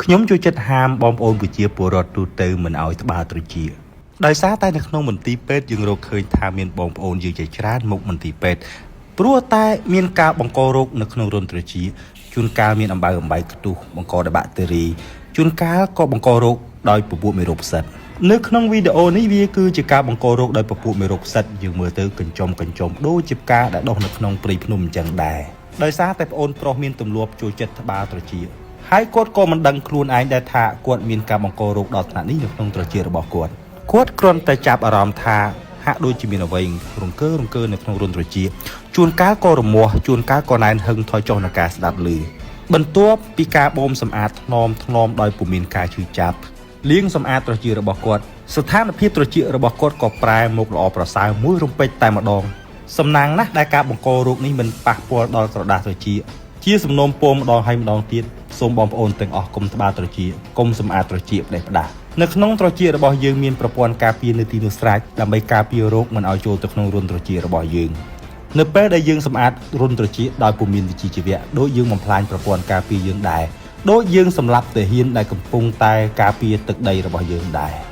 ខ្ញុំចូលចិត្តហាមបងប្អូនប្រជាពលរដ្ឋទូទៅមិនឲ្យត្បាល់ត្រចៀកដោយសារតែនៅក្នុងមន្ទីរពេទ្យយើងរកឃើញថាមានបងប្អូនយើងជាច្រើនមកមន្ទីរពេទ្យព្រោះតែមានការបង្ករោគនៅក្នុងរន្ធត្រចៀកជួនកាលមានអំបៅអំបែកខ្ទុះបង្កដោយបាក់តេរីជួនកាលក៏បង្ករោគដោយពពួកមេរោគផ្សិតនៅក្នុងវីដេអូនេះវាគឺជាការបង្ករោគដោយពពួកមេរោគផ្សិតយើងមើលទៅកញ្ចុំកញ្ចុំដូចជាផ្កាដែលដុះនៅក្នុងព្រៃភ្នំអញ្ចឹងដែរដោយសារតែប្អូនប្រុសមានទម្លាប់ចូលចិត្តត្បាល់ត្រចៀក ហើយគាត់ក៏មិនដឹងខ្លួនឯងដែរថាគាត់មានការបង្ករោគដល់ថ្នាក់នេះនៅក្នុងត្រចៀករបស់គាត់គាត់គ្រាន់តែចាប់អារម្មណ៍ថាហាក់ដូចជាមានអ្វីរង្គើរង្គើនៅក្នុងរន្ធត្រចៀកជួនកាលក៏រមាស់ជួនកាលក៏ណែនហឹងថយចុះនៅការស្ដាប់ឮបន្ទាប់ពីការបូមសម្អាតថ្នមថ្នមដោយពុំមានការឈឺចាប់លាងសម្អាតត្រចៀករបស់គាត់ស្ថានភាពត្រចៀករបស់គាត់ក៏ប្រែមកល្អប្រសើរមួយរំពេចតែម្ដងសំណាងណាស់ដែលការបង្ករោគនេះមិនប៉ះពាល់ដល់ក្រដាសត្រចៀក ជាសំណូមពរម្ដងហើយម្ដងទៀតសូមបងប្អូនទាំងអស់កុំត្បាល់ត្រចៀកកុំសម្អាតត្រចៀកផ្ដេសផ្ដាសនៅក្នុងត្រចៀករបស់យើងមានប្រព័ន្ធការពារនៅទីនោះស្រេចដើម្បីការពាររោគមិនឲ្យចូលទៅក្នុងរន្ធត្រចៀករបស់យើងនៅពេលដែលយើងសម្អាតរន្ធត្រចៀកដោយពុំមានវិជ្ជាជីវៈដូចយើងបំផ្លាញប្រព័ន្ធការពារយើងដែរដូចយើងសម្លាប់ទាហានដែលកំពុងតែការពារទឹកដីរបស់យើងដែរ។